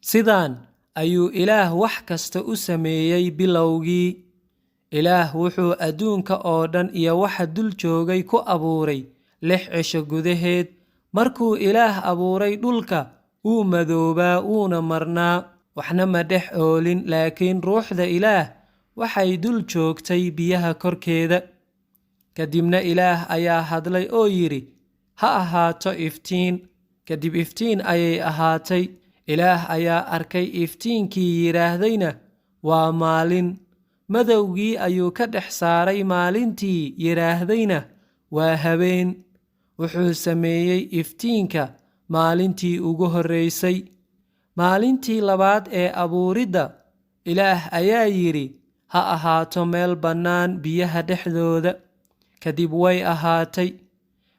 Sidaan ayuu Ilaah wax kasta u sameeyey bilowgii. Ilaah wuxuu adduunka oo dhan iyo waxa dul joogay ku abuuray 6 cisho gudaheed. Markuu Ilaah abuuray dhulka, wuu madoobaa wuuna marnaa, waxna ma dhex oolin, laakiin Ruuxda Ilaah waxay dul joogtay biyaha korkeeda. Kadibna Ilaah ayaa hadlay oo yidhi, "Ha ahaato iftiin." Kadib iftiin ayay ahaatay. Ilaah ayaa arkay iftiinkii, yidhaahdayna, "Waa maalin." Madowgii ayuu ka dhex saaray maalintii, yidhaahdayna, "Waa habeen." Wuxuu sameeyey iftiinka maalintii ugu horreysay. Maalintii labaad ee abuuridda, Ilaah ayaa yidhi, "Ha ahaato meel bannaan biyaha dhexdooda." Kadib way ahaatay.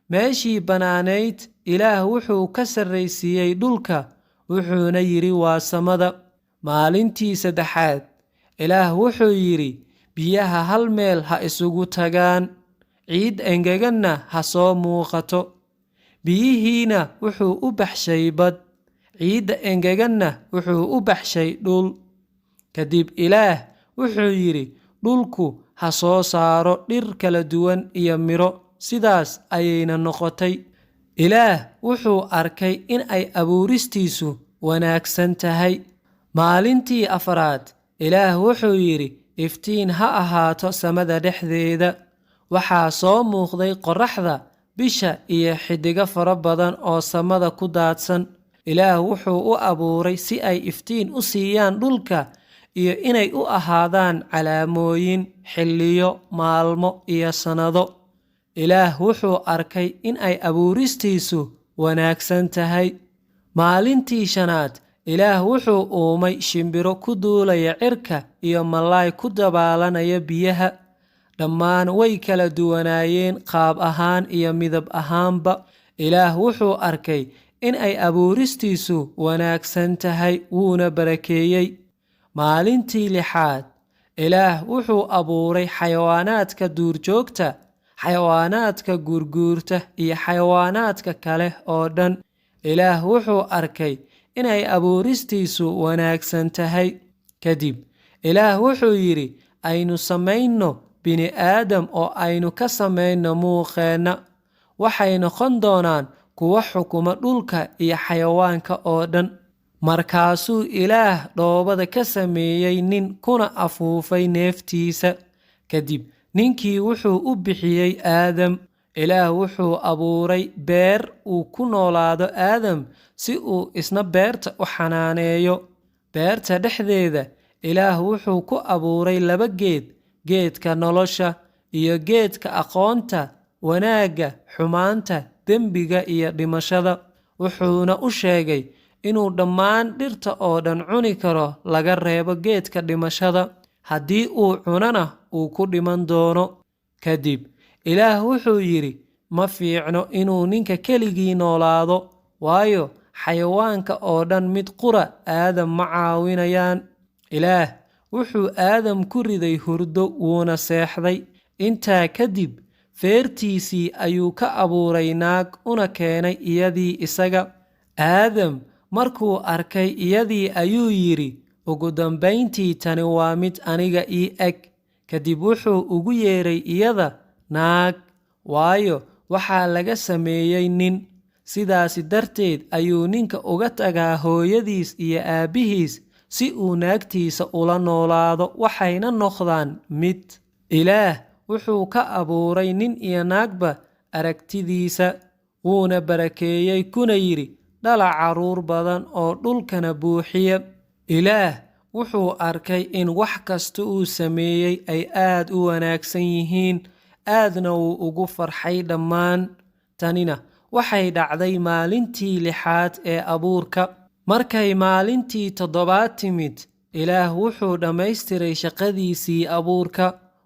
Meeshii bannaanayd Ilaah wuxuu ka sarraysiiyey dhulka, wuxuuna yidhi, "Waa samada." Maalintii saddexaad, Ilaah wuxuu yidhi, "Biyaha hal meel ha isugu tagaan, ciid engeganna ha soo muuqato." Biyihiina wuxuu u baxshay bad, ciidda engeganna wuxuu u baxshay dhul. Kadib Ilaah wuxuu yidhi, "Dhulku ha soo saaro dhir kala duwan iyo midho." Sidaas ayayna noqotay. Ilaah wuxuu arkay in ay abuuristiisu wanaagsan tahay. Maalintii afraad, Ilaah wuxuu yidhi, "Iftiin ha ahaato samada dhexdeeda." Waxaa soo muuqday qorraxda, bisha iyo xiddigo fara badan oo samada ku daadsan. Ilaah wuxuu u abuuray si ay iftiin u siiyaan dhulka iyo inay u ahaadaan calaamooyin, xilliyo, maalmo iyo sannado. Ilaah wuxuu arkay in ay abuuristiisu wanaagsan tahay. Maalintii shanaad, Ilaah wuxuu uumay shimbiro ku duulaya cirka iyo malaay ku dabaalanaya biyaha. Dhammaan way kala duwanaayeen qaab ahaan iyo midab ahaanba. Ilaah wuxuu arkay in ay abuuristiisu wanaagsan tahay, wuuna barakeeyey. Maalintii lixaad, Ilaah wuxuu abuuray xayawaanaadka duurjoogta, xayawaanaadka guurguurta iyo xayawaanaadka kale oo dhan. Ilaah wuxuu arkay inay abuuristiisu wanaagsan tahay. Kadib Ilaah wuxuu yidhi, "Aynu samayno bini'aadam oo aynu ka samayno muuqeenna. Waxay noqon doonaan kuwo xukuma dhulka iyo xayawaanka oo dhan." Markaasuu Ilaah dhoobada ka sameeyey nin, kuna afuufay neeftiisa. Kadib ninkii wuxuu u bixiyey Aadam. Ilaah wuxuu abuuray beer uu ku noolaado Aadam, si uu isna beerta u xanaaneeyo. Beerta dhexdeeda Ilaah wuxuu ku abuuray laba geed, geedka nolosha iyo geedka aqoonta wanaagga, xumaanta, dembiga iyo dhimashada. Wuxuuna u sheegay inuu dhammaan dhirta oo dhan cuni karo, laga reebo geedka dhimashada. Haddii uu cunana, uu ku dhiman doono. Kadib Ilaah wuxuu yidhi, "Ma fiicno inuu ninka keligii noolaado, waayo, xayawaanka oo dhan mid qura Aadam ma caawinayaan." Ilaah wuxuu Aadam ku riday hurdo, wuuna seexday. Intaa kadib feertiisii ayuu ka abuuray naag, una keenay iyadii isaga. Aadam markuu arkay iyadii ayuu yidhi, "Ugu dambayntii tani waa mid aniga ii eg." Kadib wuxuu ugu yeeray iyada naag, waayo, waxaa laga sameeyey nin. Sidaasi darteed ayuu ninka uga tagaa hooyadiis iyo aabbihiis si uu naagtiisa ula noolaado, waxayna noqdaan mid. Ilaah wuxuu ka abuuray nin iyo naagba aragtidiisa, wuuna barakeeyey, kuna yidhi, "Dhala carruur badan oo dhulkana buuxiya." Ilaah wuxuu arkay in wax kasta uu sameeyey ay aad u wanaagsan yihiin, aadna wuu ugu farxay dhammaan. Tanina waxay dhacday maalintii lixaad ee abuurka. Markay maalintii toddobaad timid, Ilaah wuxuu dhammaystiray shaqadiisii abuurka,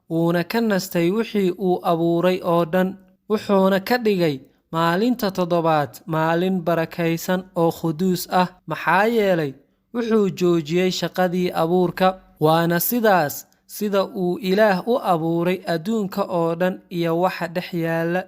wuuna ka nastay wixii uu abuuray oo dhan. Wuxuuna ka dhigay maalinta toddobaad maalin barakaysan oo quduus ah, maxaa yeelay, wuxuu joojiyey shaqadii abuurka. Waana sidaas sida uu Ilaah u abuuray adduunka oo dhan iyo waxa dhex yaalla.